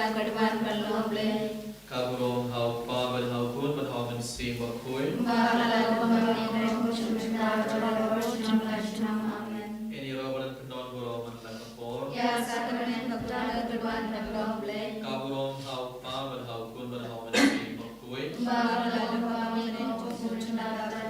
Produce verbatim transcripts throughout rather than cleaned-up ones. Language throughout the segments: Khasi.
Ka burom ha u Kpa bad ha u Khun bad ha u Mynsiem Bakhuid. Ba la kumba mynta, kumba mynta, kumba mynta, kumba mynta. Amen. Ngin ïaroh ban pyndon burom man la ka por. Ïa ka kyrteng ka Kpa ka dei ban da ka Blei. Ka burom ha u Kpa bad ha u Khun bad ha u Mynsiem Bakhuid. Ba la kumba mynta, kumba mynta, kumba mynta.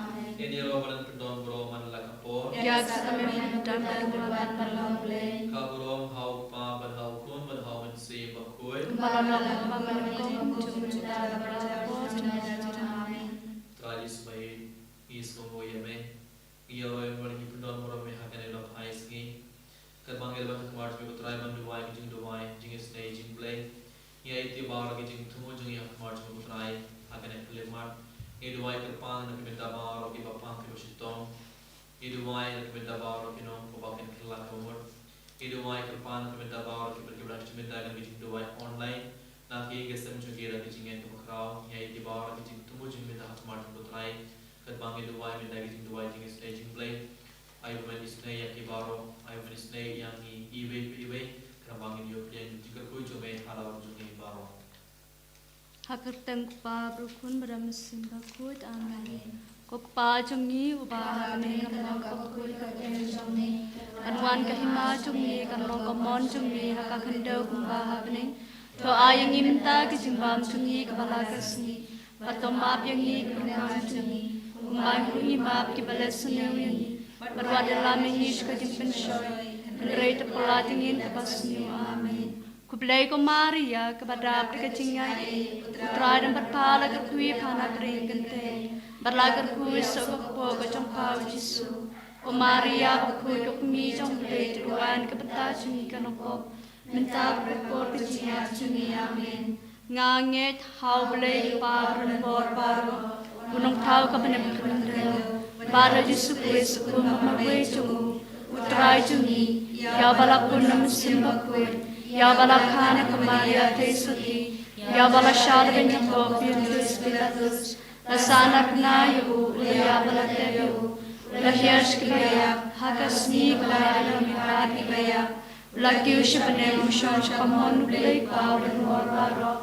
Amen. Ngin ïaroh ban pyndon burom man la ka por. Ïa ka kyrteng ka Kpa ka dei ban da ka Blei. Ka burom ha u Kpa bad ha u Khun bad ha u Mynsiem Bakhuid. Ba la kumba mynta, kumba mynta, kumba mynta. Amen. Trai Jisu ba ïeit, ngi sngewbha ïa me. Ngi ïaroh ïa me, ngi pyndon burom ïa me ha kane ka phai sngi. Katba ngi dang ha khmat jong me ko Trai ban duwai ki jingduwai, jingisynei, jingblei. Ngi aiti baroh ki jingthmu jong ngi ha khmat jong me ko Trai ha kane ka khyllipmat. Ngi duwai kyrpang na ka bynta baroh kiba pang kiba shitom. Ngi duwai na ka bynta baroh ki nongkynrad kiba kin kylla ka mut. Ngi duwai kyrpang na ka bynta baroh kiba, kiba dang shim bynta na ka jingduwai online. Na ki, ki sem jong ki da ki jingngeit kaba khraw, ngi aiti baroh ki jingthmu jong ngi ha khmat jong me ko Trai. Katba ngi duwai, mynta ki jingduwai, jingisynei, jingblei. Ai ba men isynei ïa ki baroh, ai ba men isynei ïa ngi iwei pa iwei. Katba ngi ïoh pdiang jingkyrkhu jong me ha la jong ngi baroh. Ha ka kyrteng u Kpa bad u Khun bad u Mynsiem Bakhuid. Amen. Ko Kpa jong ngi uba ha bneng, kan long ka pyrkhat ka kyrteng jong me. Kan wan ka hima jong me, kan long ka mon jong me ha ka khyndew kumba ha bneng. To ai ïa ngi mynta ka jingbam jong ngi kaba la ka sngi. Bad to map ïa ngi ki pynban jong ngi, kumba ngi ruh ngi map ïa kiba leh sniew ïa ngi. Bad wat ïalam ïa ngi sha ka jingpynshoi, hynrei to pyllait ïa ngi na kaba sniew. Amen. Khublei ko Maria, kaba dap da ka jingaiei, u Trai u don bad pha, la kyrkhu ïa pha na ki briew kynthei, bad la kyrkhu ïa u kpoh ka jong pha u Jisu. Ko Maria bakhuid, ko Kmie jong u Blei, to duwai ïa ngi ki bynta jong ngi ki nongpop, mynta bad ha ka por ka jingïap jong ngi. Amen. Nga ngeit ha u Blei u Kpa badonbor baroh, u Nongthaw ka bym kynduh, bad ha u Jisu Khrist u khun ba marwei jong u, u Trai jong ngi, ïa uba la pun na u Mynsiem Bakhuid, ïa uba la kha na ka Maria theisotti, ïa uba la shah da ka beiñ jong u Pontius Pilatus, la sahnarphna ïa u, u la ïap bad la tep ïa u, u la hiar sha kiba ïap, ha ka sngi ba la ïalam ïa kiba ïap, u la kiew sha bneng, u shong sha kamon u Blei u Kpa badonbor baroh.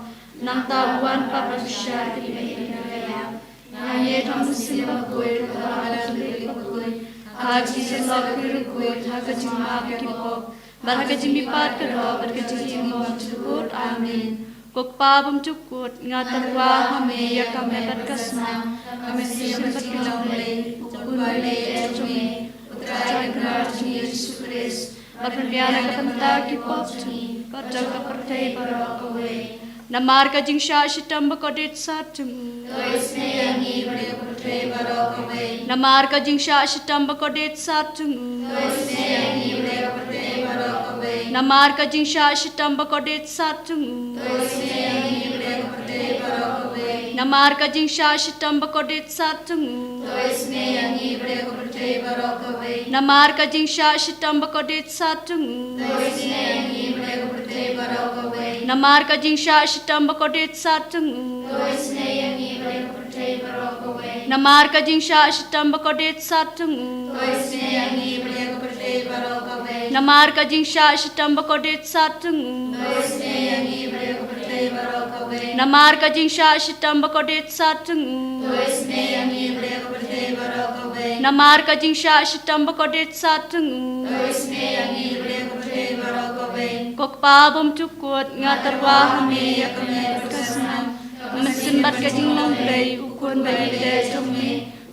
Nangta u wan pat ban bishar ïa kiba ïeit bad kiba ïap. Nga ngeit ha u Mynsiem Bakhuid, ha u Kpa uba la ïoh bakhuid, ha u Jisu uba la kyrkhu, ha ka jingmap ki pop, bad ha ka jingmihpat ka doh, bad ka jingim bymjukut. Amen. Ko Kpa bymjukut, nga tyrwa ha me ïa ka met bad ka snam, ka mynsiem bad ka jong u Blei, u Khun ba ïeit jong me, u Trai Kynrad jong ngi Jisu Khrist, ba pynbiang na ka bynta ki pop jong ngi, bad jong ka pyrthei baroh kawei. Namar ka jingshah shitom bakordit sat jong u. To isynei ïa ngi bad ïa ka pyrthei baroh kawei. Namar ka jingshah shitom bakordit sat jong u. To isynei ïa ngi bad ïa ka pyrthei baroh kawei. Namar ka jingshah shitom bakordit sat jong u. To isynei ïa ngi bad ïa ka pyrthei baroh kawei. Namar ka jingshah shitom bakordit sat jong u. To isynei ïa ngi bad ïa ka pyrthei baroh kawei. Namar ka jingshah shitom bakordit sat jong u. To isynei ïa ngi bad ïa ka pyrthei baroh kawei. Namar ka jingshah shitom bakordit sat jong u. To isynei ïa ngi bad ïa ka pyrthei baroh kawei. Namar ka jingshah shitom bakordit sat jong u. To isynei ïa ngi bad ïa ka pyrthei baroh kawei. Namar ka jingshah shitom bakordit sat jong u. To isynei ïa ngi bad ïa ka pyrthei baroh kawei. Namar ka jingshah shitom bakordit sat jong u. To isynei ïa ngi bad ïa ka pyrthei baroh kawei. Namar ka jingshah shitom bakordit sat jong u. To isynei ïa ngi bad ïa ka pyrthei baroh kawei. Ko Kpa bymjukut, nga tyrwa ha me ïa ka met bad ka snam, ka mynsiem bad ka jinglong Blei, u Khun ba ïeit jong me,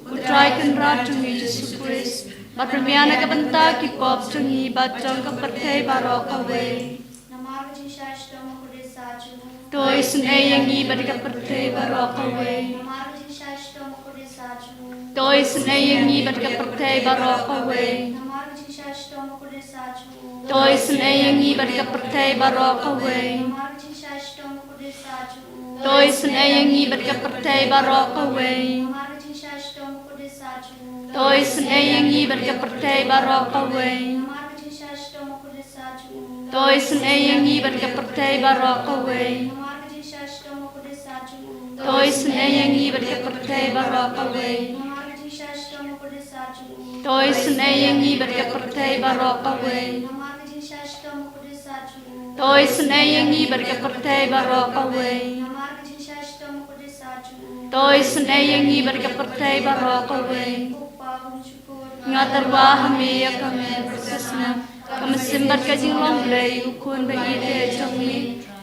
u Trai Kynrad jong ngi Jisu Khrist, ba pynbiang na ka bynta ki pop jong ngi bad jong ka pyrthei baroh kawei. Namar ka jingshah shitom bakordit sat jong u. To isynei ïa ngi bad ïa ka pyrthei baroh kawei. Namar ka jingshah shitom bakordit sat jong u. To isynei ïa ngi bad ïa ka pyrthei baroh kawei. Namar ka jingshah shitom bakordit sat jong u. To isynei ïa ngi bad ïa ka pyrthei baroh kawei. Namar ka jingshah shitom bakordit sat jong u. To isynei ïa ngi bad ïa ka pyrthei baroh kawei. Namar ka jingshah shitom bakordit sat jong u. To isynei ïa ngi bad ïa ka pyrthei baroh kawei. Namar ka jingshah shitom bakordit sat jong u. To isynei ïa ngi bad ïa ka pyrthei baroh kawei. Namar ka jingshah shitom bakordit sat jong u. To isynei ïa ngi bad ïa ka pyrthei baroh kawei. Namar ka jingshah shitom bakordit sat jong u. To isynei ïa ngi bad ïa ka pyrthei baroh kawei. Namar ka jingshah shitom bakordit sat jong u. To isynei ïa ngi bad ka pyrthei baroh kawei. Namar ka jingshisha shitom bakordit sah jong u. To isynei ïa ngi bad ka pyrthei baroh kawei. Ko Kpa bym shukor. Nga tyrwa ha me ïa ka met bad ka snam, ka mynsiem bad ka jinglong Blei, u Khun ba ïeit jong me,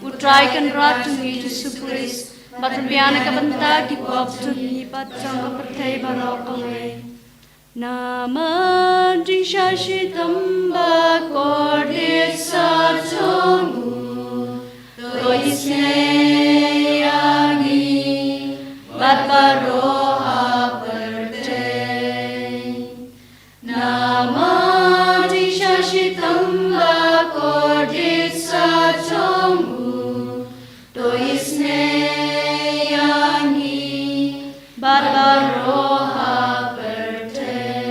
u Trai Kynrad jong ngi Jisu Khrist, ba pynbiang na ka bynta ki pop jong ngi bad jong ka pyrthei baroh kawei. Namar jingshisha shitom bakordit sah jong u, to isynei ïa ngi bad baroh ha pyrthei. Namar jingshisha shitom bakordit sah jong u, to isynei ïa ngi bad baroh ha pyrthei.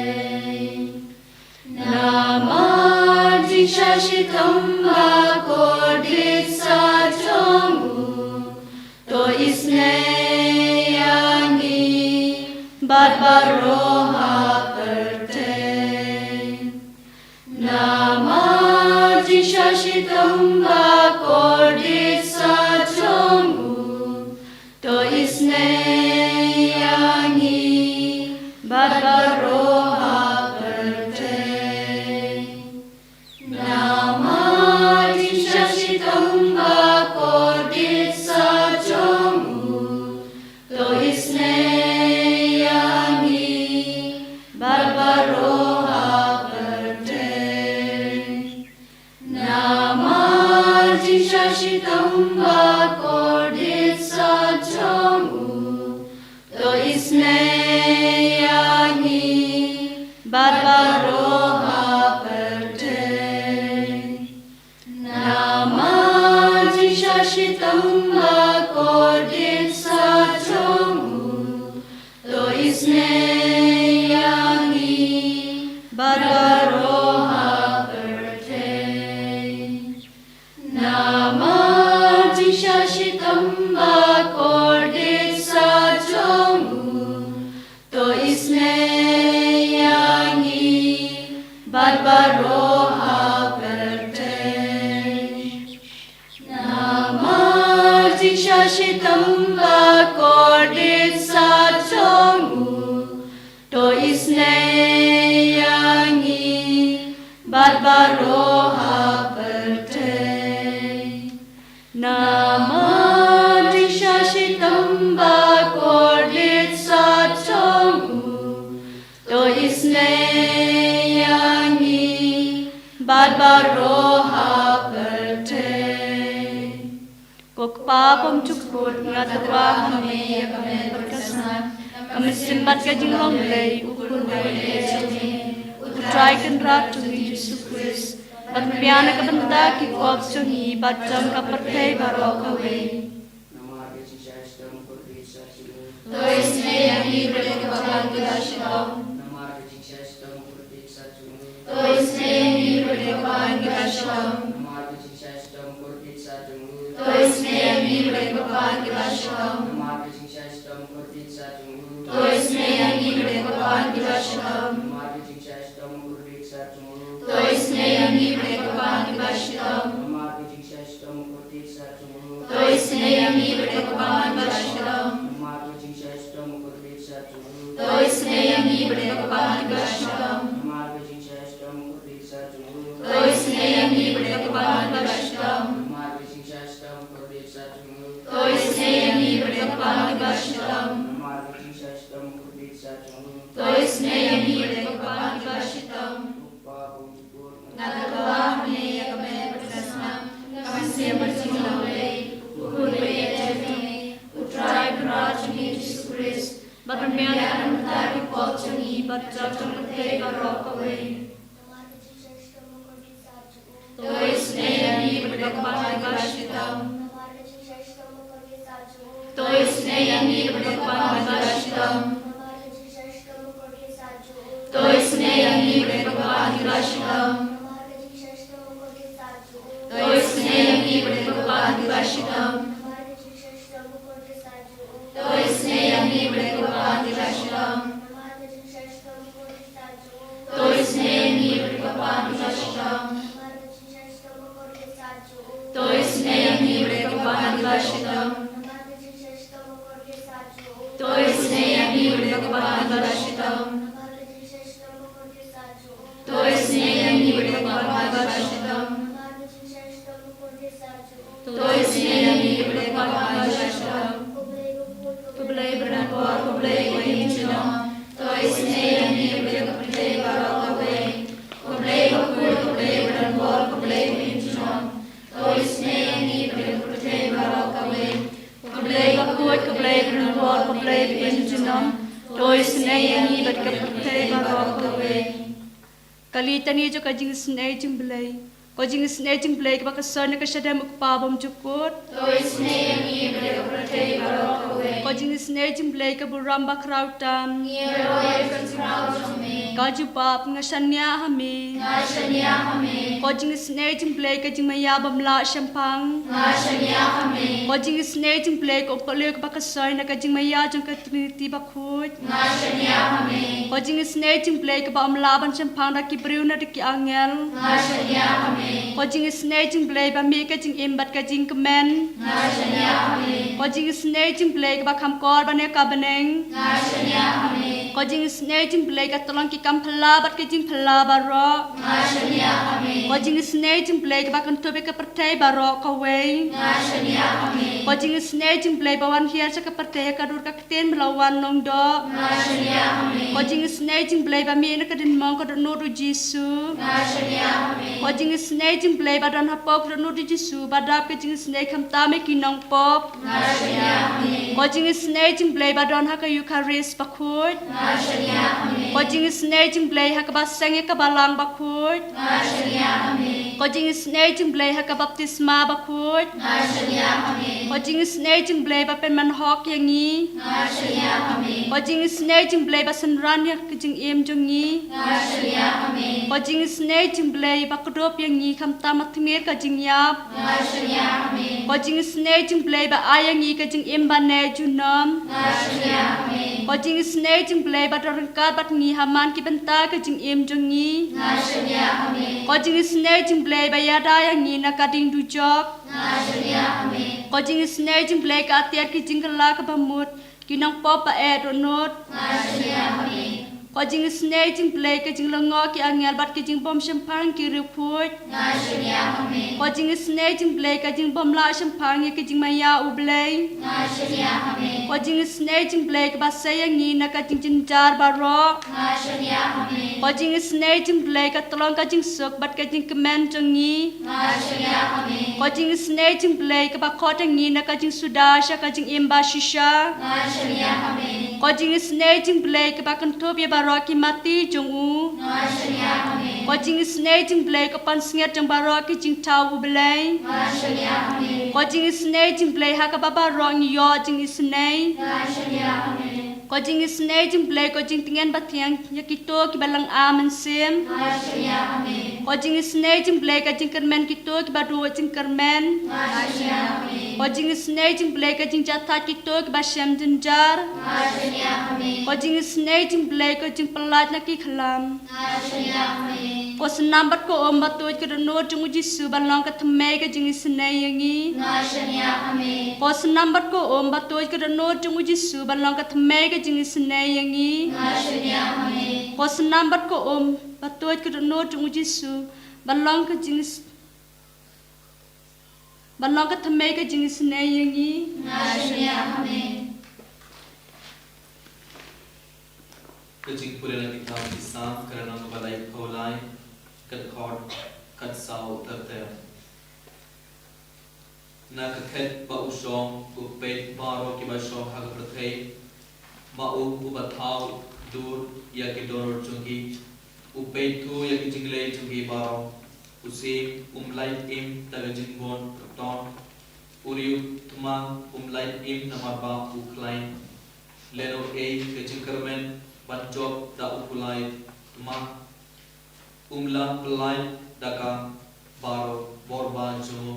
Namar jingshisha shitom bakordit sah jong u, to isynei ïa ngi bad baroh ha pyrthei. Namar jingshisha shitom bakordit sah jong u, to isynei ïa ngi bad baroh ha pyrthei. Namar jingshisha shitom bakordit sah jong u, to isynei ïa ngi bad baroh ha pyrthei. Namar jingshisha shitom bakordit sah jong u, to isynei ïa ngi bad baroh ha pyrthei. Namar jingshisha shitom bakordit sah jong u, to isynei ïa ngi bad baroh ha pyrthei. Namar jingshisha shitom bakordit sah jong u, to isynei ïa ngi bad baroh ha pyrthei. Namar jingshisha shitom bakordit sah jong u, to isynei ïa ngi bad baroh ha pyrthei. Namar jingshisha shitom bakordit sah jong u, to isynei ïa ngi bad baroh ha pyrthei. Ko Kpa bymjukut, nga tyrwa ha me ïa ka met bad ka snam, ka mynsiem bad ka jinglong Blei, u Khun ba ïeit jong me, u Trai Kynrad jong ngi Jisu Khrist, ba pynbiang na ka bynta ki pop jong ngi bad jong ka pyrthei baroh kawei. Namar ka jingshisha shitom bakordit sah jong u, to isynei ïa ngi bad ïa ka bynta ka shitom. Namar ka jingshisha shitom bakordit sah jong u, to isynei ïa ngi bad ïa ka bynta ka shitom. Namar ka jingshisha shitom bakordit sah jong u, to isynei ïa ngi bad ïa ka bynta ka shitom. Namar ka jingshisha shitom bakordit sah jong u, to isynei ïa ngi bad ïa ka bynta ka shitom. Namar ka jingshisha shitom bakordit sah jong u, to isynei ïa ngi bad ïa ka bynta ka shitom. Namar ka jingshisha shitom bakordit sah jong u, to isynei ïa ngi bad ïa ka bynta ka shitom. Namar ka jingshisha shitom bakordit sah jong u, to isynei ïa ngi bad ïa ka bynta ka shitom. Namar ka jingshisha shitom bakordit sah jong u, to isynei ïa ngi bad ïa ka bynta ka shitom. Namar ka jingshisha shitom bakordit sah jong u, to isynei ïa ngi bad ïa ka bynta ka shitom. Namar ka jingshisha shitom bakordit sah jong u, to isynei ïa ngi bad ïa ka bynta ka shitom. Ko Kpa bymjukut, nga tyrwa ha me ïa ka met bad ka snam, ka mynsiem bad ka jinglong Blei, u Khun ba ïeit jong me, u Trai Kynrad jong ngi Jisu Khrist, ba pynbiang na ka bynta ki pop jong ngi bad jong ka pyrthei baroh kawei. Namar ka jingshisha shitom bakordit sah jong u, to isynei ïa ngi bad ïa ka bynta ka shitom. Namar ka jingshisha shitom bakordit sah jong u, to isynei ïa ngi bad ïa ka bynta ka shitom. Namar ka jingshisha shitom bakordit sah jong u, to isynei ïa ngi bad ïa ka bynta ka shitom. Namar ka jingshisha shitom bakordit sah jong u, to isynei ïa ngi bad ïa ka bynta ka shitom. Namar ka jingshisha shitom bakordit sah jong u, to isynei ïa ngi bad ïa ka bynta ka shitom. Namar ka jingshisha shitom bakordit sah jong u, to isynei ïa ngi bad ïa ka bynta ka shitom. Namar ka jingshisha shitom bakordit sah jong u, to Kyrpad ïa ngi, U Blei kaba kyrpad ïa ngi. To isynei ïa ngi, U Blei kaba kyrpad ïa ngi. To isynei ïa ngi, U Blei kaba kyrpad ïa ngi. Ko Blei ba donbor, ko Blei ba im junom. To isynei ïa ngi, U Blei ka pyrthei baroh kawei. Ko Blei bakhuid, ko Blei ba donbor, ko Blei ba im junom. To isynei ïa ngi, U Blei ka pyrthei baroh kawei. Ko Blei bakhuid, ko Blei ba donbor, ko Blei ba im junom. To isynei ïa ngi bad ka pyrthei baroh kawei. Ka litani jong ka jingisynei jong U Blei. Ko jingisynei jong U Blei kaba ka soi na ka shadem u Kpa bymjukut. To isynei ïa ngi bad ïa ka pyrthei baroh kawei. Ko jingisynei jong U Blei ka burom bakhraw tam. Ngi ïaroh ïa ka jingkhraw jong me. Ka jubab, nga shaniah ha me. Nga shaniah ha me. Ko jingisynei jong U Blei ka jingmaïa bym lah shemphang. Nga shaniah ha me. Ko jingisynei jong U Blei ka umpohliew kaba ka soi na ka jingmaïa jong ka Trinity bakhuid. Nga shaniah ha me. Ko jingisynei jong U Blei kaba ym lah ban shemphang da ki briew ne da ki angel. Nga shaniah ha me. Ko jingisynei jong U Blei ba mih ka jingim bad ka jingkmen. Nga shaniah ha me. Ko jingisynei jong U Blei kaba kham kor ban ïa ka bneng. Nga shaniah ha me. Ko jingisynei jong U Blei ka tyllong ki kam phylla bad ki jingphylla baroh. Nga shaniah ha me. Ko jingisynei jong U Blei kaba kynthup ïa ka pyrthei baroh kawei. Nga shaniah ha me. Ko jingisynei jong U Blei ba wan hiar sha ka pyrthei ha ka dur ka ktien ba la wan long doh. Nga shaniah ha me. Ko jingisynei jong U Blei ba mih na ka dien mong ka dohnud u Jisu. Nga shaniah ha me. Ko jingisynei jong U Blei ba don hapoh ka dohnud u Jisu ba dap ka jingisynei khamtam ïa ki nongpop. Nga shaniah ha me. Ko jingisynei jong U Blei ba don ha ka Eukharist bakhuid. Nga shaniah ha me. Ko jingisynei jong U Blei ha kaba seng ïa ka balang bakhuid. Nga shaniah ha me. Ko jingisynei jong U Blei ha ka baptisma bakhuid. Nga shaniah ha me. Ko jingisynei jong U Blei ba pynman hok ïa ngi. Nga shaniah ha me. Ko jingisynei jong U Blei ba synran ïa ka jingim jong ngi. Nga shaniah ha me. Ko jingisynei jong U Blei ba kdup ïa ngi khamtam ha tmier ka jingïap. Nga shaniah ha me. Ko jingisynei jong U Blei ba ai ïa ngi ka jingim ba neh junom. Nga shaniah ha me. Ko jingisynei jong U Blei ba don ryngkat bad ngi ha man ki bynta ka jingim jong ngi. Nga shaniah ha me. Ko jingisynei jong U Blei ba ïada ïa ngi na ka ding dujok. Nga shaniah ha me. Ko jingisynei jong U Blei ka atiar ki jingkylla kaba mut, ki nongpop ba eh dohnud. Nga shaniah ha me. Ko jingisynei jong U Blei ka jinglyngngoh ki angel bad ki jingbym shemphang ki riewkhuid. Nga shaniah ha me. Ko jingisynei jong U Blei ka jingbym lah shemphang ïa ka jingmaïa U Blei. Nga shaniah ha me. Ko jingisynei jong U Blei kaba sei ïa ngi na ka jingjynjar baroh. Nga shaniah ha me. Ko jingisynei jong U Blei ka tyllong ka jingsuk bad ka jingkmen jong ngi. Nga shaniah ha me. Ko jingisynei jong U Blei kaba khot ïa ngi na ka jingsuda sha ka jingim ba shisha. Nga shaniah ha me. Ko jingisynei jong U Blei kaba kynthup ïa baroh ki mati jong u. Nga shaniah ha me. Ko jingisynei jong U Blei ka pansngiat jong baroh ki jingthaw U Blei. Nga shaniah ha me. Ko jingisynei jong U Blei ha kaba baroh ngi ïoh jingisynei. Nga shaniah ha me. Ko jingisynei jong U Blei ko jingtngen bathiang ïa kito kiba lynga mynsiem. Nga shaniah ha me. Ko jingisynei jong U Blei ka jingkyrmen kito kiba duh jingkyrmen. Nga shaniah ha me. Ko jingisynei jong U Blei ka jingjahthait kito kiba shem jynjar. Nga shaniah ha me. Ko jingisynei jong U Blei ka jingpyllait na ki khlam. Nga shaniah ha me. Ko snam bad ko um ba tuid ka dohnud jong u Jisu ban long ka thymmei ka jingisynei ïa ngi. Nga shaniah ha me. Ko snam bad ko um ba tuid ka dohnud jong u Jisu ban long ka thymmei ka jingisynei ïa ngi. Nga shaniah ha me. Ko snam bad ko um ba tuid ka dohnud jong u Jisu ban long ka jingis- ban long ka thymmei ka jingisynei ïa ngi. Nga shaniah ha me. Ka jingpule na ka kitab ki Salm ka lynnong kaba laiphew lai, ka dkhot khatsaw ter ter. Na ka khet ba u shong, u peit baroh kiba shong ha ka pyrthei, ma u uba thaw dur ïa ki dohnud jong ki, u peit thuh ïa ki jingleh jong ki baroh. U syiem um lait im da ka jingbun kyrton, u riew thma um lait im namar ba u khlaiñ. Lehnoh ei ka jingkyrmen ban jop da u kulai thma? Um lah pyllait da ka baroh bor ba jong u.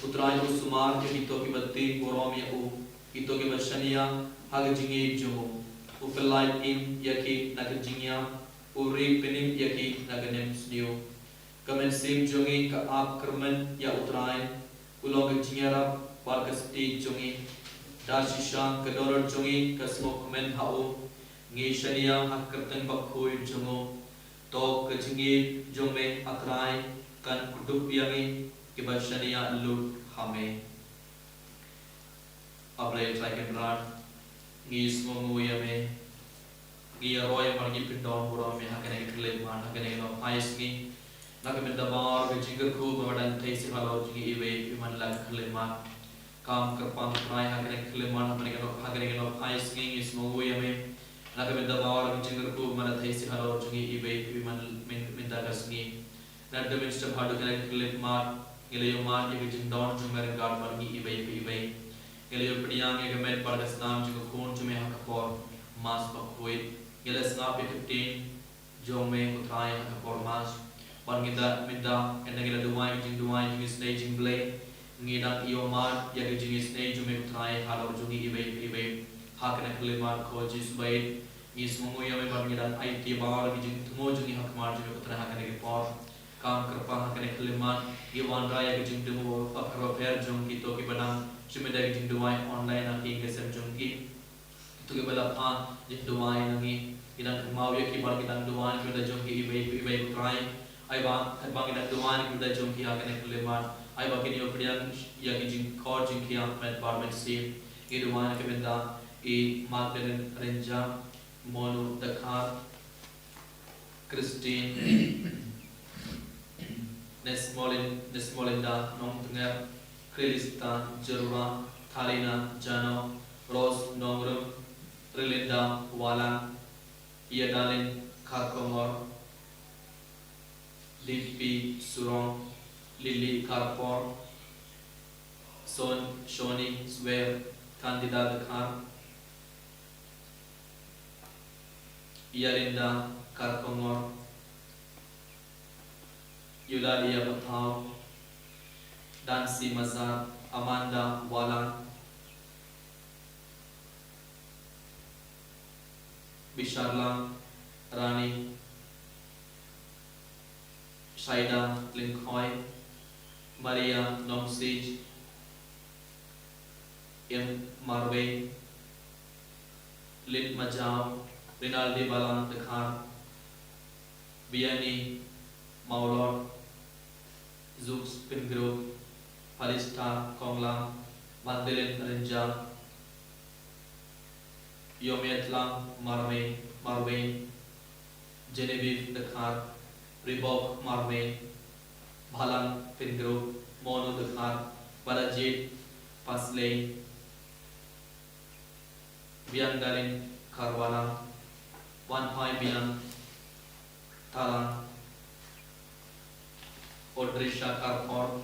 U Trai u sumar ïa kito kiba tieng burom ïa u, kito kiba shaniah ha ka jingïeit jong u. U pyllait im ïa ki na ka jingïap, u ri pynim ïa ki na ka nemsniew. Ka mynsiem jong ngi ka ap kyrmen ïa u Trai, u long ka jingïarap Bad ka stieh jong ngi, da shisha ka dohnud jong ngi ka sngewkmen ha u, ngi shaniah ha ka kyrteng bakhuid jong u. To ka jingïeit jong me, A Trai, kan kdup ïa ngi kiba shaniah lut ha me. A Blei Trai Kynrad, ngi sngewnguh ïa me. Ngi ïaroh ïa me, ngi pyndon burom ïa me ha kane ka khyllipmat, ha kane ka nohphai sngi. Na ka bynta baroh ka jingkyrkhu ba me dang theh sha halor jong ngi iwei pa iwei man la ka khyllipmat. Kam kyrpang Trai ha kane ka khyllipmat, ha kane ka noh-, ha kane ka nohphai sngi ngi sngewnguh ïa me. Na ka bynta baroh ka jingkyrkhu ba me dang theh sha halor jong ngi iwei pa iwei man myn-, mynta ka sngi. Ngi dang mynstep haduh kane ka khyllipmat, ngi la ïohmad ïa ka jingdon jong me ryngkat bad ngi iwei pa iwei. Ngi la ïohpdiang ïa ka met bad ka snam jong ka khun jong me ha ka por Mass bakhuid. Ngi la sngap ïa ka ktien jong me, ko Trai, ha ka por Mass. Bad ngi da, mynta, ynda ngi la duwai ka jingduwai jong ka Sngi Jingblei, ngi dang ïohmad ïa ka jingisynei jong me, ko Trai, halor jong ngi iwei pa iwei. Ha kane ka khyllipmat, ko Jisu baieit, ngi sngewnguh ïa me bad ngi dang aiti baroh ki jingthmu jong ngi ha khmat jong me, ko Trai, ha kane ka por. Kam kyrpang ha kane ka khyllipmat, ngi wanrah ïa ki jingthmu bapher bapher jong kito kiba nang shim ïa ki jingduwai online ha ki ïing ki sem jong ki. Kito kiba la phah jingduwai na ngi, ngi dang kynmaw ïa ki bad ngi dang duwai na ka bynta jong ki iwei pa iwei, ko Trai. Ai ba, katba ngi dang duwai na ka bynta jong ki ha kane ka khyllipmat, ai ba kin ïohpdiang ïa ki jingkhot jingkhiah met bad mynsiem. Ngi duwai na ka bynta i Magdalene Rynjah, Monu Dkhar, Christine Nesmolin-, Nesmolinda Nongtnger, Krilista Jyrwa, Thalina Jano, Rose Nongrum, Rilinda Walang, Iadalin Kharkongor, Lipi Surong, Lily Kharpor, Son Shoni Swer, Candida Dkhar, Ialinda Kharkongor, Eulalia Pathaw, Dancy Mazar, Amanda Walang, Bisharlang Rani, Shaida Lyngkhoi, Maria Nongsiej, M Marwei, Lynn Majaw, Rinaldi Balang Dkhar, Biani Mawlor, Zuk Spin Group, Palista Konglang, Magdalene Rynjah, Yomiatlang Marwei, Marwei, Genevieve Dkhar, Ribok Marwei, Balang Pingro, Monu Dkhar, Balajit Pasley, Biang Dalin Karwala, Wanpai Biang Talang, Odrisha Karpor,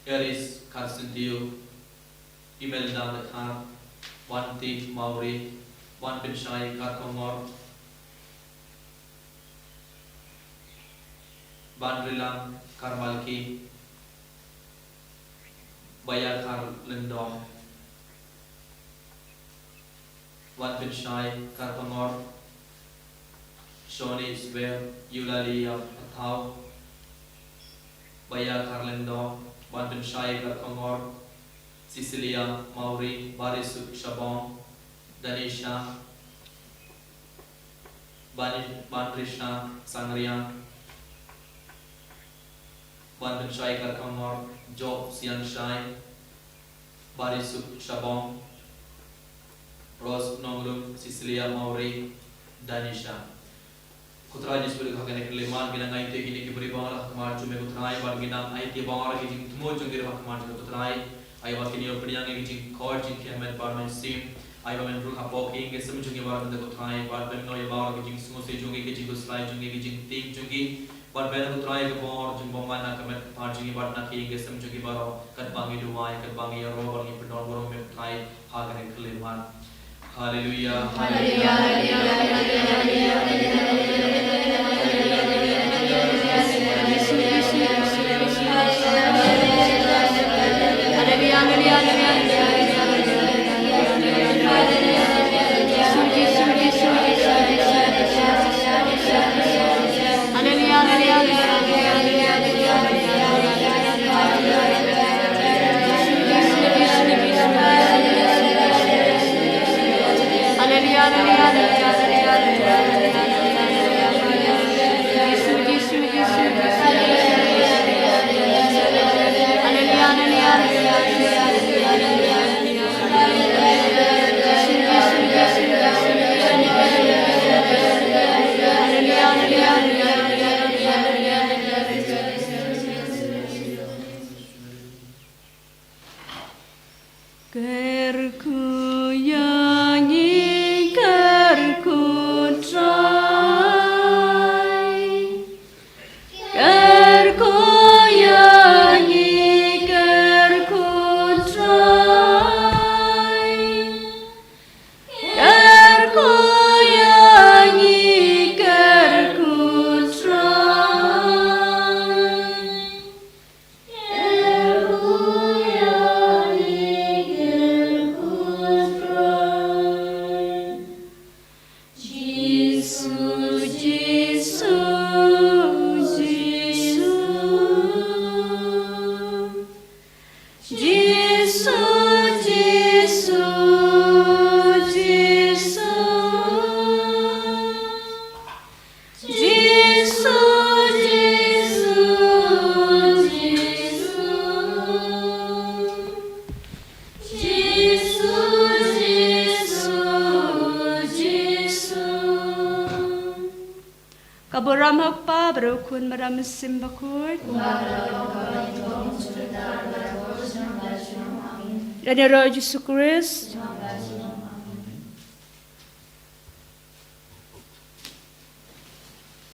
Eris Karsentiu, Imelda Dkhar, Wanti Mauri, Wan Pinshai Karkongor, Banrilang Karmalki, Baya Karlendong, Wan Pinshai Karkongor, Shoni Swer, Eulalia Pathau, Baya Karlendong, Wan Pinshai Karkongor, Cecilia Mauri, Barisuk Shabong, Danisha, Bani-, Banrisha Sangriang, Wan Pinshai Karkongor, Job Siangshai, Barisuk Shabong, Rose Nongrum, Cecilia Mauri, Danisha. Ko Trai Jisu, ha kane ka khyllipmat ngi nang aiti ïa kine ki briew baroh ha khmat jong me ko Trai, bad ngi nang aiti baroh ki jingthmu jong ki ha khmat jong me ko Trai. Ai ba kin ïoh pdiang ïa ki jingkhot jingkhiah met bad mynsiem. Ai ba men ruh hapoh ki ïing ki sem jong ki baroh mynta ko Trai, bad men noh ïa baroh ki jingsngewsih jong ki, ki jingkhuslai jong ki, ki jingtieng jong ki. Bad men ko Trai, ka bor jong me ban man ha ka met ka phad jong ki bad na ki ïing ki sem jong ki baroh, katba ngi duwai, katba ngi ïaroh, bad ngi pyndonkam ïa me ko Trai, ha kane ka khyllipmat. Haleluya. Haleluya. Kyrkhu ïa ngi, kyrkhu Trai. Kyrkhu ïa ngi, kyrkhu Trai. Kyrkhu ïa ngi, kyrkhu Trai. Jisu, Jisu, Jisu. Jisu, Jisu, Jisu. Jisu, Jisu, Jisu. Jisu, Jisu, Jisu. Ka burom ha u Kpa bad ha u Khun bad ha u Mynsiem Bakhuid. Lane ïaroh Jisu Khrist.